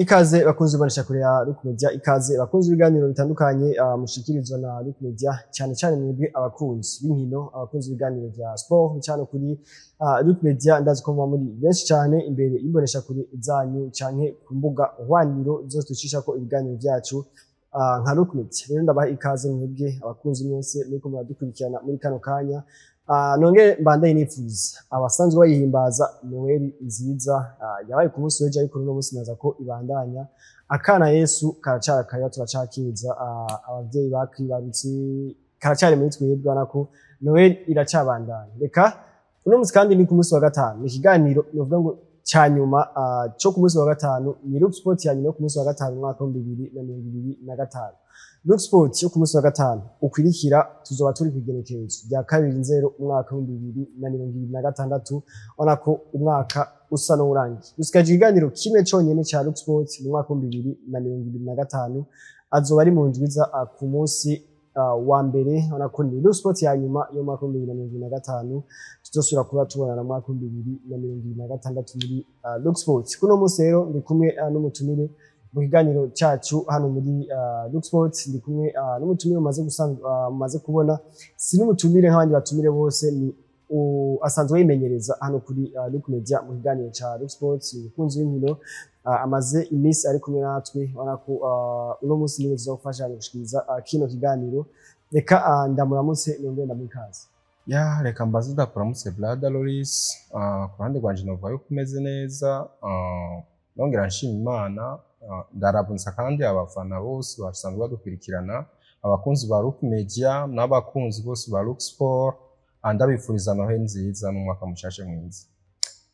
Ikaze bakunzi bonesha kure ya Luke Media, ikaze bakunzi ibiganiro bitandukanye mushikirizwa na Luke Media, cyane cyane mwebwe abakunzi b'inkino, abakunzi b'ibiganiro vya sport cyane kuri Luke Media. Ndazi ko muba muri benshi cyane imbere y'imbonesha kure zanyu canke ku mbuga hwaniro zose ducisha ko ibiganiro vyacu nka Luke Media. Rero ndabaha ikaze mwebwe abakunzi mwese muriko muradukurikirana muri kano kanya. Nongere mbandaye nifuza abasanzwe bayihimbaza Noel nziza yabaye ku munsi w'ejo, ariko uno munsi naza ko ibandanya. Akana Yesu karacara kaya, turacakiza abavyeyi bakwibarutse, karacari muri twebwe, ubona ko Noel iracabandanya. Reka uno munsi kandi ni ku munsi wa gatanu, ni ikiganiro novuga ngo ca nyuma co ku munsi wa gatanu, ni Look Sport ya nyuma yo ku munsi wa gatanu umwaka wa 2025. Look Sport yo ku munsi wa gatanu ukwirikira tuzoba turi kw'igenekerezo rya 2 Nzero umwaka wa 2026. Ubona ko umwaka usa n'uwurangiye, dusigaje ikiganiro kimwe conyene ca Look Sport mu mwaka wa 2025, azoba ari mu ndwiza ku munsi wa mbere. Ubona ko ni Look Sport ya nyuma yo mu mwaka wa 2025, tuzosubira kuba tubonana mu mwaka wa 2026 muri Look Sport. Kuno munsi rero ndi kumwe n'umutumire mu kiganiro cyacu hano muri Look Sport. Ndi kumwe n'umutumire umaze gusanzwe mumaze kubona, si n'umutumire nk'abandi batumire bose, ni asanzwe yimenyereza hano kuri Look Media mu kiganiro ca Look Sport, ni umukunzi w'inkino amaze iminsi ari kumwe natwe. Ubona ko uno munsi niwe tuzofasha gushikiriza kino kiganiro. Reka ndamuramutse nongere ndamuha ikaze. Ya, reka mbaze ndakuramutse, brother Loris. Ku ruhande rwanje novuga yuko umeze neza, nongera nshima Imana, ndaramutsa kandi abafana bose basanzwe badukurikirana, abakunzi ba Look Media n'abakunzi bose ba Look Sport, ndabifuriza Noheli nziza n'umwaka mushasha mwiza.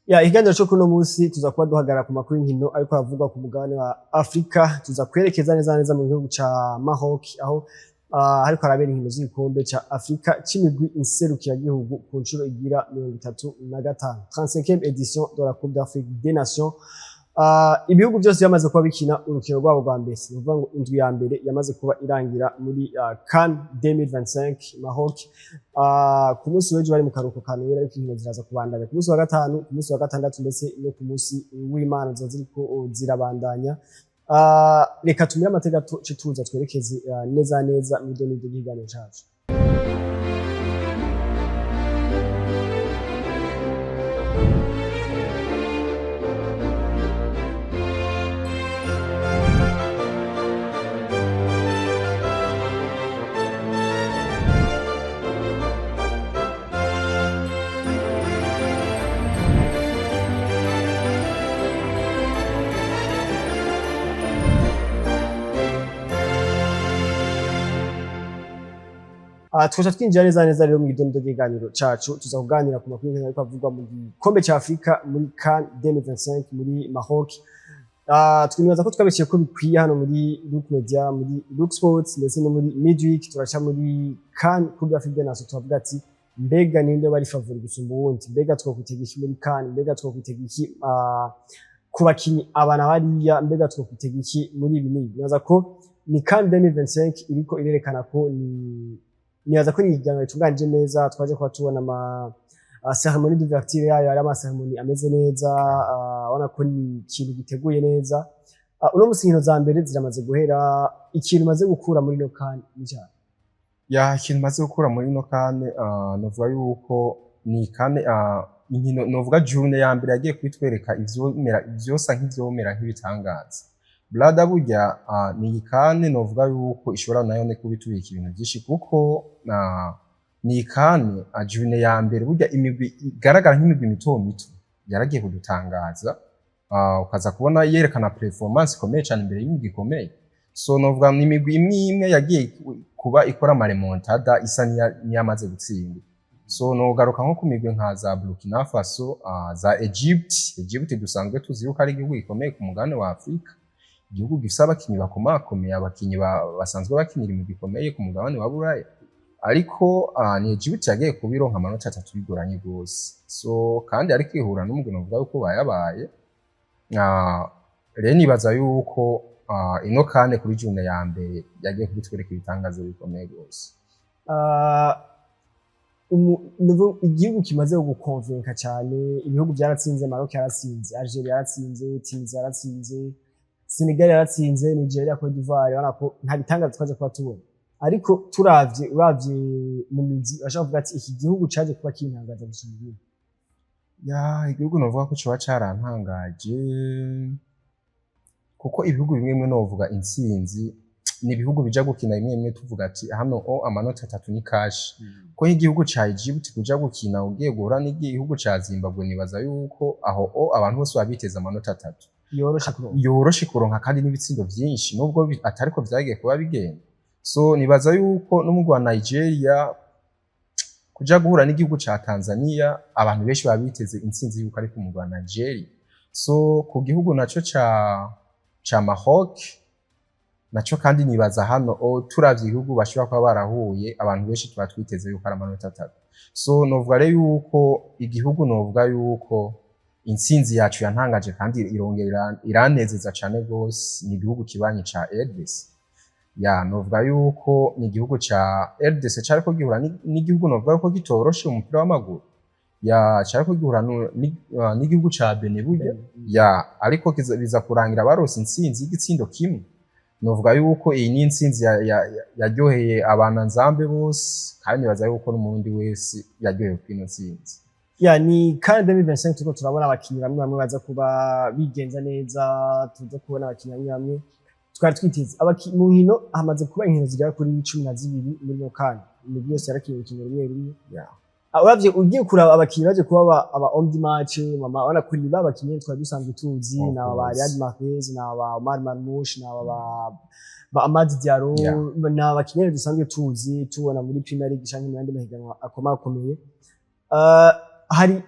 Ya, ikiganiro cyo kuno munsi tuza kuba duhagarara ku makuru y'inkino ariko havugwa ku mugabane wa Afrika. Tuza kwerekeza neza neza mu gihugu ca Maroc, aho hariko harabera inkino z'igikombe ca Afrika c'imigwi inserukiragihugu ku nshuro igira 35, 35e édition de la Coupe d'Afrique des Nations. Ibihugu byose byamaze kuba bikina urukino rwabo rwa mbere, ni ukuvuga ngo indwi ya mbere yamaze kuba irangira muri CAN 2025 Maroc. Ku munsi w'ejo bari mu karuhuko ka Noel, ariko inkino ziraza kubandanya ku munsi wa gatanu, ku munsi wa gatandatu, ndetse no ku munsi w'Imana ziba ziriko zirabandanya. Reka tumire amateka tuce tuza twerekeze neza neza mu idonido ry'ikiganiro cacu. Twaca twinjira neza neza rero mu idonido ry'ikiganiro cacu. Tuza kuganira ku makuru y'inkino ariko avugwa mu gikombe ca Afrika muri CAN 2025 muri Maroc. Twinibaza ko twabiciye ko bikwiye hano muri Look Media, muri Look Sports, ndetse no muri Midweek. Turaca muri CAN Coupe d'Afrique des Nations, turavuga ati mbega ninde bari favori gusumba uwundi, mbega twokwitega iki muri CAN, mbega twokwitega iki ku bakinyi aba na bariya, mbega twokwitega iki muri ibi n'ibi. Nibaza ko ni CAN 2025 iriko irerekana ko ni, nibaza ko ni ihiganwa ritunganije neza. Twaje kuba tubona ama cérémonie d'ouverture yayo, ari ama cérémonie ameze neza, ubona ko ni ikintu giteguye neza. Uno musi inkino za mbere ziramaze guhera. Ikintu umaze gukura muri ino CAN ni cyane? Ya, ikintu maze gukura muri ino CAN, novuga yuko ni CAN, inkino novuga journée ya mbere yagiye kubitwereka ivyomera ivyosa nk'ivyomera nk'ibitangaza, brother. Burya ni CAN novuga yuko ishobora nayo ne kubitubika ibintu byinshi, kuko ni CAN, journée ya mbere burya imigwi igaragara nk'imigwi mito mito yaragiye kudutangaza, ukaza kubona yerekana performance ikomeye cyane imbere y'imigwi ikomeye. So novuga ni imigwi imwe imwe yagiye kuba ikora ama remontada isa n'iyamaze gutsinda. So nogaruka nko ku migwi nka za Burkina Faso, za Egypt. Egypt dusanzwe tuzi yuko ari igihugu gikomeye ku mugabane wa Afrika, igihugu gifise abakinyi bakomakomeye, abakinyi basanzwe bakinira imigwi ikomeye ku mugabane wa Buraya, ariko ni Egypt yagiye kubironka amanota 3 bigoranye gose. So kandi ariko ihura n'umugwi novuga yuko bayabaye. Rero nibaza yuko ino CAN kuri journée ya mbere yagiye kubitwereka ibitangazo bikomeye gose. Igihugu kimaze gukonvenka cyane, ibihugu byaratsinze, Maroc yaratsinze, Algeria yaratsinze, Tunisia yaratsinze, Senegal yaratsinze Nigeria, Cote d'Ivoire, urabona ko nta bitangaza twaje kuba tubona, ariko turavye, uravye mu mizi, urashobora kuvuga ati iki gihugu caje kuba kintangaza gusumba ibindi. Ya, igihugu novuga ko coba carantangaje, kuko ibihugu bimwe bimwe novuga intsinzi ni ibihugu bija gukina bimwe bimwe tuvuga ati hano o amanota 3 ni cash, ko nk'igihugu ca Egypt kuja gukina ugiye guhura n'igihugu ca Zimbabwe, nibaza yuko aho o abantu bose baba biteze amanota 3 yoroshe kuronka. Yoroshe kuronka kandi n'ibitsindo vyinshi, nubwo atariko vyagiye kuba bigenda. So nibaza yuko n'umugwi wa Nigeria kuja guhura n'igihugu ca Tanzania, abantu benshi baba biteze intsinzi yuko ari ku mugwi wa Nigeria. So ku gihugu naco ca Maroc naco kandi nibaza hano o turavye ibihugu bashobora kuba barahuye, abantu benshi tuba twiteze yuko ari amanota 3. So novuga rero yuko igihugu novuga yuko intsinzi yacu yantangaje kandi irongera iranezeza cane gose ni igihugu kibanyi ca RDC. Ya, novuga yuko ni igihugu ca RDC cariko gihura n'igihugu novuga yuko kitoroshe umupira w'amaguru. Ya, cariko gihura n'igihugu ca Benin burya. Ya, ariko biza kurangira barose intsinzi y'igitsindo kimwe. Novuga yuko iyi ni intsinzi yaryoheye abana nzambe bose, kandi nibaza yuko n'umurundi wese yaryohewe kw'ino ntsinzi. Ya, ni CAN 2025, turiko turabona abakinyi bamwe bamwe baza kuba bigenza neza, tuza kubona abakinyi bamwe bamwe twari twiteze. Mu nkino hamaze kuba inkino zigera kuri 12 muri ino CAN, imigwi yose yarakinye urukino rumwe rumwe. Uravye, ugiye kuraba abakinyi baje kuba aba homme du match, mama urabona ko ni ba bakinyi twari dusanzwe tuzi, Of na ba course. Riyad Mahrez, na ba Omar Marmoush, na ba Amad Diallo, na abakinyi dusanzwe tuzi tubona muri Premier League canke mu yandi mahiganwa akomakomeye. Hari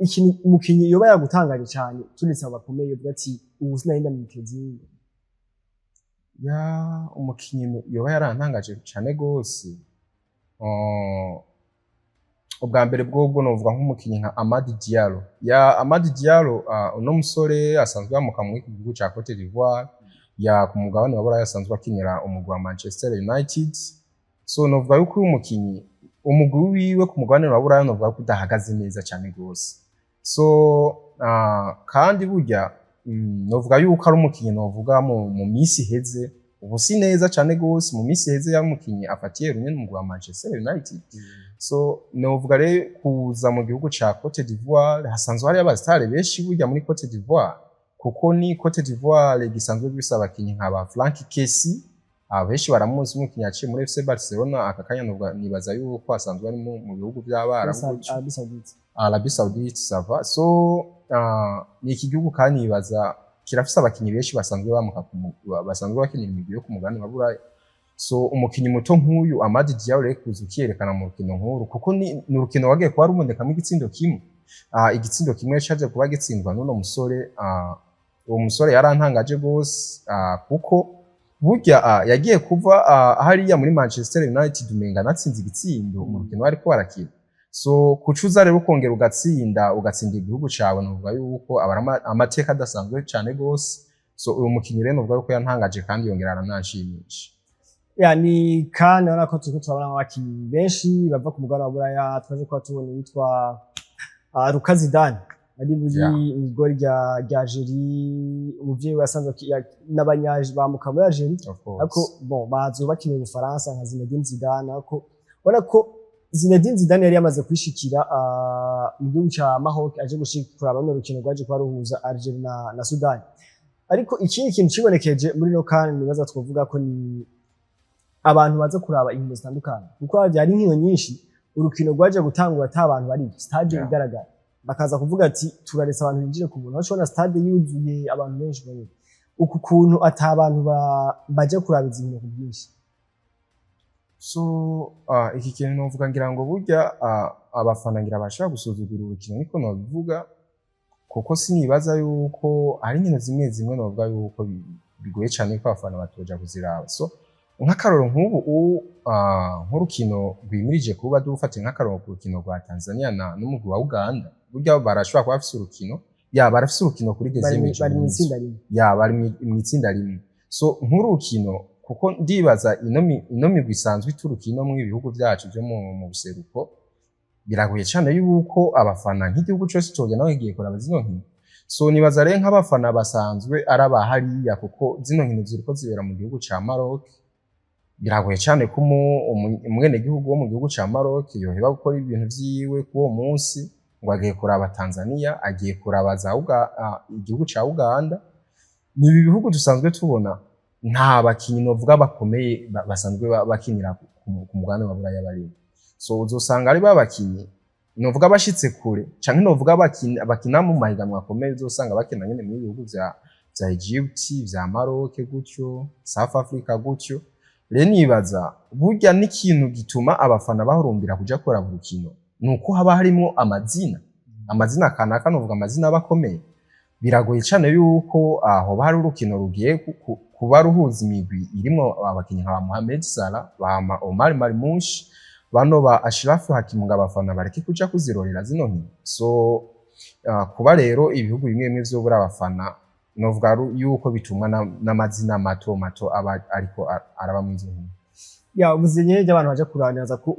ikintu umukinyi yoba yagutangaje cyane, turetse abo bakomeye, uvuga ati ubu sinari ndamwiteze? Ya, umukinyi yoba yarantangaje cane gose, ubwa mbere bwobwo novuga nk'umukinyi nka Amad Diallo. Ya, Amad Diallo, uno musore asanzwe yamuka muri iki gihugu ca Cote d'Ivoire, ya, ku mugabane wa Buraya asanzwe akinira umugwi wa Manchester United. So novuga yuko uyu mukinyi umugwi wiwe ku mugabane wa Buraya novuga ko udahagaze neza cane gose. So kandi burya novuga yuko ari umukinyi novuga mu minsi iheze, ubu si neza cane gose, mu minsi iheze yari umukinyi afatiye runini umugwi wa Manchester United. So novuga rero kuza mu gihugu ca Cote d'Ivoire, hasanzwe hariyo abasitari benshi burya muri Cote d'Ivoire, kuko ni Cote d'Ivoire gisanzwe gifise abakinyi nka ba Franck Kessie, abenshi baramuzi, umukinyi yaciye muri FC Barcelona. Aka kanya nibaza yuko asanzwe ari mu bihugu vy'Abarabu gutyo. Arabie Saoudite. Arabie Saoudite, ça va. So ni iki gihugu kandi nibaza kirafise abakinyi benshi basanzwe bamuka basanzwe bakinira imigwi yo ku mugabane wa Buraya. So umukinyi muto nk'uyu Amad Diallo rero kuza ukiyerekana mu rukino nk'uru, kuko ni urukino wagiye kuba rubonekamo igitsindo kimwe, igitsindo kimwe caje kuba gitsindwa n'uno musore. Uwo musore yarantangaje gose, kuko burya yagiye kuva hariya muri Manchester United umenga natsinze igitsindo mu rukino bariko barakina. So kucuza rero ukongera ugatsinda igihugu cawe, novuga yuko aba ari amateka adasanzwe cane gose. So uyu mukinyi rero novuga yuko yantangaje kandi yongera arananshimisha. Ya, ni CAN urabona ko turiko turabona abakinyi benshi bava ku mugabane wa Buraya. Twaje kuba tubona uwitwa Luka Zidane ari muri igori rya Algerie, umuvyeyi we asanzwe n'abanyaje bamuka muri Algerie, Of course. ariko bon, bazi bakinira Ubufaransa nka Zinedine Zidane. Ariko ubona ko Zinedine Zidane yari yamaze kwishikira mu gihugu ca Maroc, aje gushikura runo rukino rwaje kuba ruhuza Algerie na Sudan. Ariko ikindi kintu cibonekeje muri no CAN, nibaza twovuga ko ni abantu baza kuraba inkino zitandukanye, kuko hari inkino nyinshi urukino rwaje gutangura ata abantu bari stade igaragara, bakaza kuvuga ati turaretse abantu binjire ku buntu, aho ushobora stade yuzuye abantu benshi bari uku kuntu ata abantu baja kuraba izi nkino ku bwinshi. So iki kintu novuga ngira ngo burya abafana ngira bashobora gusuzugura urukino, niko nobivuga, kuko sinibaza yuko hari inkino zimwe zimwe novuga yuko bigoye cane ko abafana batoja kuziraba. So nk'akaroro nk'ubu nk'urukino rwimirije kuba, dufate nk'akaroro ku rukino rwa Tanzania na n'umugwi wa Uganda, burya barashobora kuba bafise urukino, ya, barafise urukino kuri deuxième Bari mu journée. itsinda rimwe. Ya, bari mw'itsinda rimwe. So nk'urukino, kuko ndibaza ino migwi isanzwe ituruka ino mu ibihugu byacu byo mu buseruko, biragoye cyane yuko abafana nk'igihugu cyose cogenda kigiye kuraba zino nkino. So nibaza rero nk'abafana basanzwe ari aba hariya, kuko zino nkino ziriko zibera mu gihugu ca Maroc, biragoye cane ko umwenegihugu wo mu gihugu ca Maroc yoheba gukora ibintu vyiwe k'uwo munsi ngo agiye kuraba Tanzania, agiye kuraba za igihugu ca Uganda. Ni ibi bihugu dusanzwe tubona nta bakinyi novuga bakomeye basanzwe bakinira ku mugabane wa Buraya barimo. So uzosanga ari ba bakinyi novuga bashitse kure canke novuga bakina mu mahiganwa akomeye, uzosanga bakina nyene mu bihugu vya Egypt, vya Maroc gutyo, South Africa gutyo. Rero nibaza burya n'ikintu gituma abafana bahurumbira kuja kuraba urukino nuko haba harimwo amazina kanaka, novuga amazina aba akomeye. Biragoye cane yuko hoba hari urukino rugiye kuba ruhuza imigwi irimwo abakinyi nka ba Mohamed Salah, ba Omar Marmoush, bano ba Achraf Hakimi, ngo abafana bareke kuja kuzirorera zino nkino. So kuba rero ibihugu bimwe bimwe vyobura abafana, novuga yuko bitumwa n'amazina mato mato aba ariko araba mu izo nkino. Ya, ubuze nyene ry'abantu baje kurangiza ko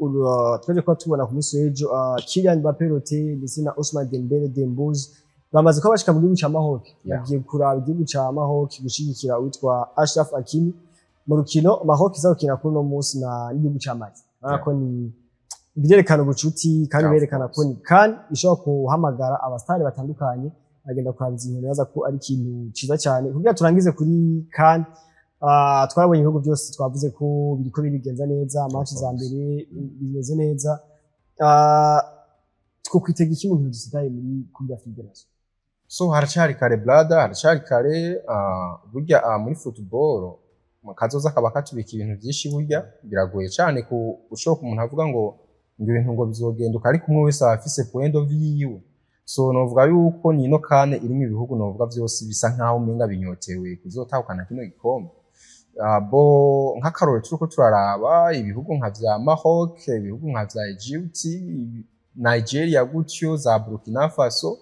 twaje kuba tubona ku munsi w'ejo Kylian Mbappé Lottin ndetse na Ousmane Dembele Dembouz bamaze kuba bashika mu gihugu ca Maroc. Bagiye kuraba igihugu ca Maroc gushigikira uwitwa Achraf Hakimi mu rukino Maroc izakina kuri uno munsi na n'igihugu ca Mali. Urabona ko ni birerekana ubucuti kandi berekana ko ni CAN ishobora guhamagara abastari batandukanye agenda kuraba izi nkino. Nibaza ko ari ikintu ciza cyane. Kugira turangize kuri CAN, twarabonye ibihugu byose twavuze ko biriko birigenza neza, match za mbere bimeze neza. Twokwitega iki mu nkino zisigaye muri Coupe d'Afrique des Nations? So haracari kare, brother, haracari kare. Burya muri football mu kazoza kaba katubika ibintu vyinshi. Burya biragoye cane ku ushoboka umuntu avuga ngo ibintu ngo bizogenda, ariko umwe wese aba afise point of view yiwe. So novuga yuko nino CAN irimwo ibihugu novuga vyose bisa nkaho umenga binyotewe kuzotahukana kino gikombe. Bo nk'akarorero turiko turaraba ibihugu nka vya Maroc, ibihugu nka vya Egypt, Nigeria gutyo, za Burkina Faso,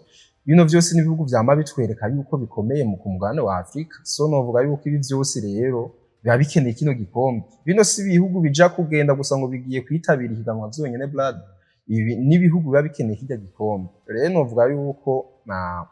bino vyose ni ibihugu vyama bitwereka yuko bikomeye mu ku mugabane wa Afrika. So novuga yuko ibi vyose rero biba bikeneye kino gikombe. Bino si ibihugu bija kugenda gusa ngo bigiye kwitabira ihiganwa vyonyene, brother. Ibi n'ibihugu biba bikeneye kirya gikombe. Rero novuga yuko na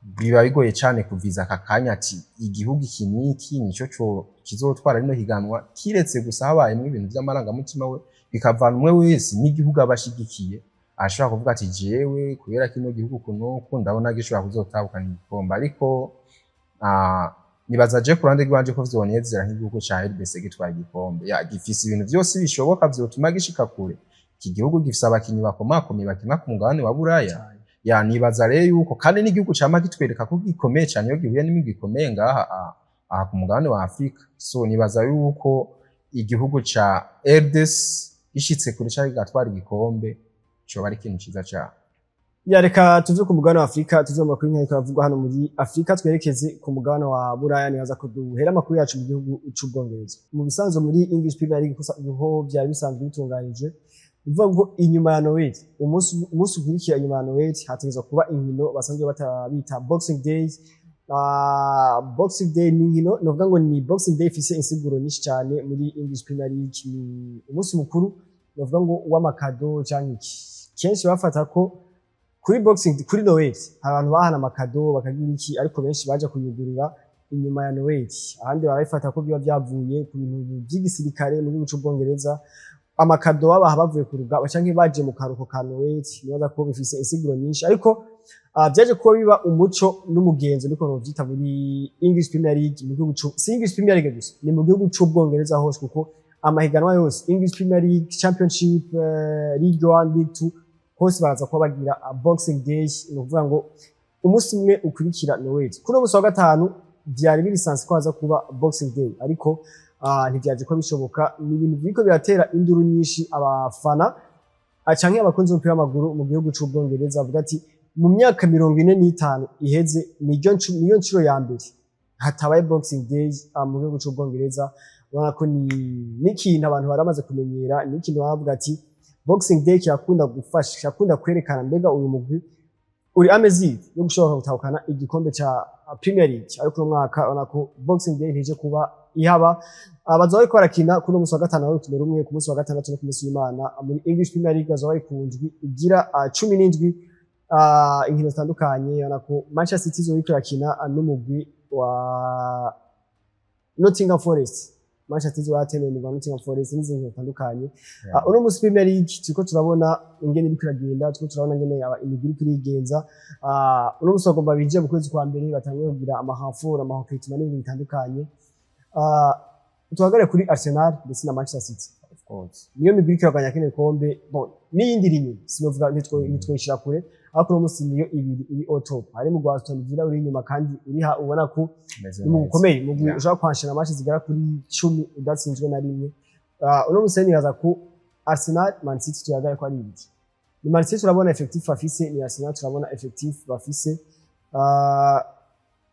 biba bigoye cane kuviza aka kanya ati igihugu iki n'iki nico co kizotwara rino higanwa, kiretse gusa habayemwo ibintu vy'amarangamutima, we bikavana umwe wese n'igihugu aba ashigikiye, ashobora kuvuga ati jewe kubera kino gihugu kunuku ndabona gishobora kuzotahukana igikombe. Ariko nibaza je ku ruhande rwanje ko vyonezera nk'igihugu ca RDC gitwaye igikombe. Ya, gifise ibintu vyose bishoboka vyotuma gishika kure. Iki gihugu gifise abakinyi bakomakomeye bakina ku mugabane wa Buraya. Ya, nibaza rero yuko kandi n'igihugu cama kitwereka ko gikomeye cane iyo gihuye n'imigwi ikomeye ngaha aha ku mugabane wa Afrika. So nibaza yuko igihugu ca RDC gishitse kure canke kigatwara igikombe coba ari ikintu ciza cane. Ya, reka tuve ku mugabane wa Afrika, tuve mu makuru nk'ariko aravugwa hano muri Afrika, twerekeze ku mugabane wa Buraya. Nibaza ko duhera amakuru yacu mu gihugu c'Ubwongereza. Mu bisanzwe muri English Premier League ho vyari bisanzwe bitunganije, bivuga ngo inyuma ya Noel, umunsi ukurikira inyuma ya Noel hategerezwa kuba inkino basanzwe bita Boxing Day. Boxing Day ni inkino, novuga ngo ni Boxing Day ifise insiguro nyinshi cyane muri English Premier League. Ni umunsi mukuru novuga ngo w'amakado canke iki. Kenshi bafata ko kuri Boxing, kuri Noel, hari abantu bahana amakado bakagira iki, ariko benshi baje kuyugurura inyuma ya Noel. Ahandi barabifata ko biba byavuye ku bintu by'igisirikare mu gihugu c'Ubwongereza, amakado babaha bavuye ku rugamba canke baje mu karuhuko ka Noel. Nibaza ko bifise insiguro nyinshi, ariko vyaje kuba biba umuco n'umugenzo, niko novyita, muri English Premier League mu gihugu si English Premier League gusa, ni mu gihugu c'Ubwongereza hose, kuko amahiganwa yose, English Premier League, Championship, League One, League Two, hose baraza kuba bagira Boxing Day, ni ukuvuga ngo umunsi umwe ukurikira Noel. Kuri uno munsi wa gatanu vyari biri censé ko haza kuba Boxing Day, ariko ntivyaje ko bishoboka. Ni ibintu biriko biratera induru nyinshi abafana canke abakunzi b'umupira w'amaguru mu gihugu c'Ubwongereza, bavuga ati mu myaka 45 iheze niyo nshuro ya mbere hatabaye Boxing Day mu gihugu c'Ubwongereza. Urabona ko ni n'ikintu abantu bari bamaze kumenyera, ni ikintu bavuga ati Boxing Day kirakunda gufasha, kirakunda kwerekana mbega uyu mugwi uri amezi yo gushobora gutahukana igikombe ca Premier League. Ariko uno mwaka urabona ko Boxing Day ntije kuba ihaba. Bazoba bariko barakina kuri uno munsi wa gatanu hari urukino rumwe, ku munsi wa gatandatu no ku munsi w'Imana muri English Premier League. Bazoba bari ku ndwi igira 17. Inkino zitandukanye, ubona ko Manchester City izoba irakina n'umugwi wa Nottingham Forest. Manchester City izoba yatemewe umugwi wa Nottingham Forest n'izindi nkino zitandukanye. Uno musi Premier League turiko turabona ingene iriko iragenda, turiko turabona ingene imigwi iriko irigenza. Uno musi bagomba binjire mu kwezi kwa mbere, batanguye kugira ama renfort, ama recrutement n'ibintu bitandukanye. Tuhagarare kuri Arsenal ndetse na Manchester City. Of course. Niyo migwi iriko iragwanya kino gikombe. Bon, n'iyindi iri inyuma, sinovuga ntitwoyishira kure, ariko uno musi niyo ibiri iri au top. Hari umugwi wa Aston Villa uri inyuma kandi uriha ubona ko Umeze ni umugwi neza. ukomeye, umugwi ushobora kwanshira match zigera kuri 10 udatsinzwe na rimwe. Uno musi nibaza ko Arsenal, Man City tuyagare ko ari ibiri. Ni Man City turabona effectif bafise, ni Arsenal turabona effectif bafise.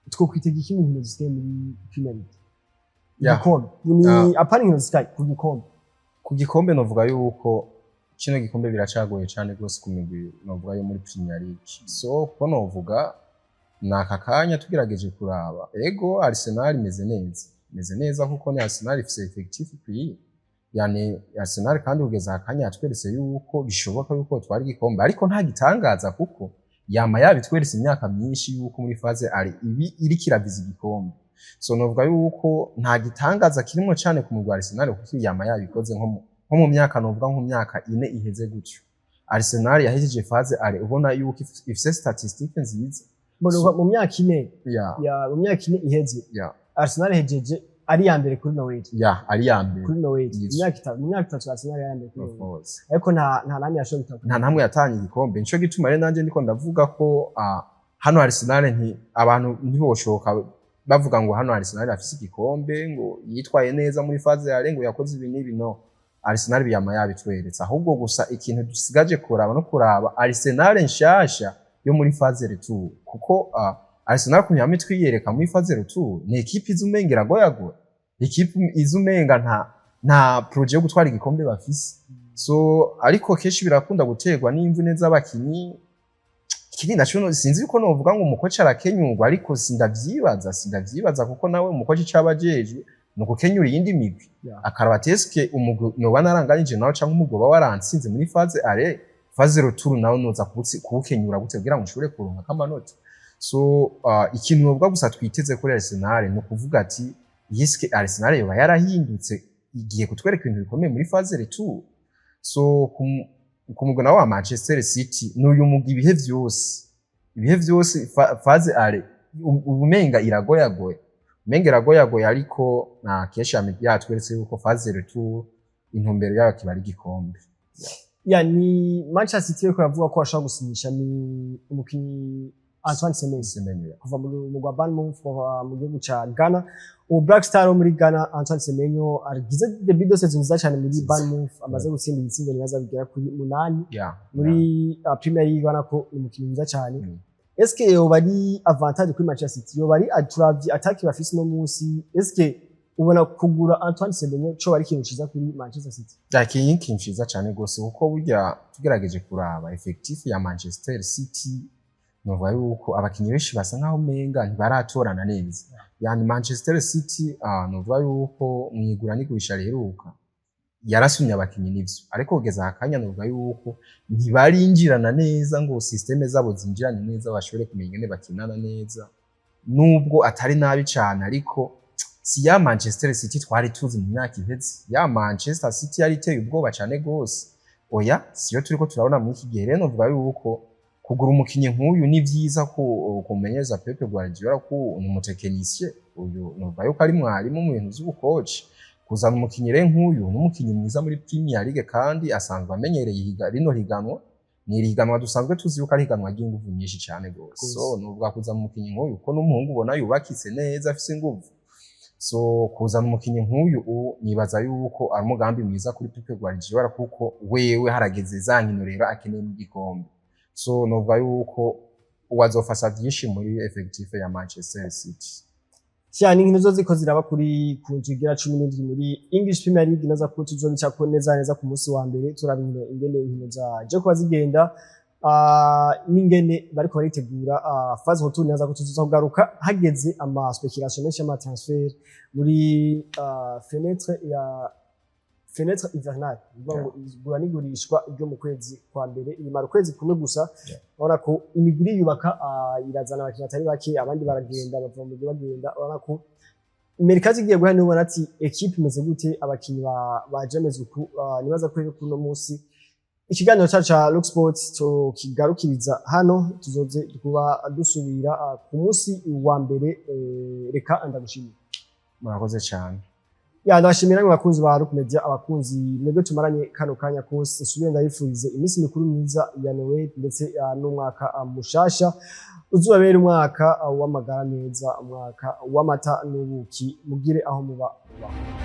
Twokwitega iki mu nkino zisigaye muri Premier League? Igikombe ni apana inkino zisigaye, ku gikombe. Ku gikombe novuga yuko kino gikombe biracagoye cane gose ku migwi novuga yo muri Premier League. So kuko novuga ni aka kanya tugerageje kuraba, ego Arsenal imeze neza, imeze neza kuko ni Arsenal ifise effectif ikwiye. Yani Arsenal kandi kugeza aka kanya yatweretse yuko bishoboka yuko twari igikombe, ariko nta gitangaza kuko yama yabitweretse imyaka myinshi yuko muri phase aller ibi iriko iraviza igikombe. So novuga yuko nta gitangaza kirimwo cane ku mugwi wa Arsenal kuko yama yabikoze nko mu myaka, novuga nko mu myaka 4 iheze gutyo. Arsenal yahejeje phase aller ubona yuko ifise statistique nziza. Mbona mu myaka 4 ya mu myaka 4 iheze Arsenal ihejeje ari ya mbere kuri Noel. Ya, ari ya mbere. Kuri Noel. Yes. Mu myaka 3, mu myaka 3 Arsenal yari ya mbere kuri Of Noel. course. Ariko nta namwe yashoboye gutaka. Nta namwe yatanye igikombe. Nico gituma rero nanje ndiko ndavuga ko hano Arsenal nti abantu ntiboshoka bavuga ngo hano Arsenal afise igikombe, ngo yitwaye neza muri phase aller, ngo yakoze ibi n'ibi. No Arsenal biyama yabitweretse. Ahubwo gusa ikintu dusigaje kuraba no kuraba Arsenal nshasha yo muri phase retour, kuko Arsenal kunyama twiyereka muri phase retour ni ekipe iza umenga iragoyagoya, ekipe iza umenga nta projet yo gutwara igikombe bafise. So ariko kenshi birakunda guterwa n'imvune z'abakinyi. Ikindi naco sinzi yuko novuga ngo umukoci arakenyurwa, ariko sindavyibaza kuko nawe umukoci icaba ajejwe ni ugukenyura iyindi migwi, akaraba ati eske umugwi noba naranganije nawe canke umugwi uba warantsinze muri phase aller, phase retour nawe noza kuwukenyura gute kugira ngo nshobore kuronka amanota? So ikintu novuga gusa twiteze kuri Arsenal ni ukuvuga ati eske Arsenal yoba yarahindutse, igiye kutwereka ibintu bikomeye muri phase retour? So ku mugwi nawe wa Manchester City, ni uyu mugwi ibihe vyose, ibihe vyose phase aller ubumenga iragoyagoya, umenga iragoyagoya, ariko na kenshi yatweretse yuko phase retour intumbero yayo kiba ari igikombe. Ya, ni Manchester City iriko iravuga ko bashobora gusinyisha ni umukinyi Antoine Semenyo. Semenyo. Kuva mu mugwi wa Bournemouth, kuva mu gihugu ca Ghana. Ubu Black Star wo muri Ghana, Antoine Semenyo, agize début de saison nziza cyane muri Bournemouth, amaze gutsinda ibitsindo nibaza bigera kuri 8 muri Premier League. Ubona ko ni umukinyi mwiza cyane. Eske yoba ari avantage kuri Manchester City? Yoba ari turavye attaque bafise no munsi, eske ubona kugura Antoine Semenyo co ari ikintu ciza kuri Manchester City? Vyakinye ikintu ciza cane gose, kuko burya tugerageje kuraba effectif ya Manchester City, novuga yuko abakinyi benshi basa nkaho umenga ntibaratorana neza. Yani Manchester City novuga yuko mwigura n'igurisha riheruka yarasumye abakinyi nivyo, ariko kugeza aka kanya novuga yuko ntibarinjirana neza ngo système zabo zinjirane neza, bashobore kumenya ingene bakinana neza. Nubwo atari nabi cane, ariko si ya Manchester City twari tuzi mu myaka iheze, ya Manchester City yari iteye ubwoba cane gose. Oya, siyo turiko turabona muri iki gihe. Rero novuga yuko kugura umukinyi nk'uyu ni vyiza ko kumenyereza Pep Guardiola, ko ni umu technicien uyu, novuga yuko ari mwarimu mu bintu vy'ubukoci. Kuzana umukinyi rero nk'uyu ni umukinyi mwiza muri Premier League kandi asanzwe amenyereye rino higanwa. Ni iriganwa dusanzwe tuzi yuko ari higanwa ry'inguvu nyinshi cane gose. So novuga kuzana umukinyi nk'uyu, ko n'umuhungu ubona yubakitse neza, afise inguvu. So kuzana umukinyi nk'uyu nibaza yuko ari umugambi mwiza kuri Pep Guardiola, kuko wewe harageze za nkino rero akeneye mu gikombe. So novuga yuko uwazofasha vyinshi muri effectif ya Manchester City. Cyane inkino zo ziko ziraba kuri ku nzu igera 17 muri English Premier League, naza ko tuzobicako neza neza ku munsi wa mbere, turaba inkino ingene inkino zaje kuba zigenda n'ingene bariko baritegura phase retour. Naza ko tuzoza kugaruka hageze ama spéculation menshi y'ama transfert muri fenêtre ya Fenêtre hivernale, bivuga ngo igura n'igurishwa ryo mu kwezi kwa mbere rimara ukwezi kumwe gusa. Urabona ko imigwi iriyubaka, irazana abakinnyi atari bake, abandi baragenda, bava mu migwi bagenda. Urabona ko mercato igiye guhera, niho ubona ati équipe imeze gute, abakinnyi baje ameze uku. Nibaza ko rero kuno munsi ikiganiro cyacu ca Rock Sports tukigarukiriza hano, tuzoze kuba dusubira ku munsi wa mbere. Reka ndagushimira. Murakoze cyane. Ya, ndabashimira namwe bakunzi ba Rock Media, abakunzi mwebwe tumaranye kano kanya kose. Nsubire ndabifurize iminsi mikuru myiza ya Noel, ndetse n'umwaka mushasha uzobabera umwaka w'amagara meza, umwaka w'amata n'ubuki. Mugire aho muba mubaho.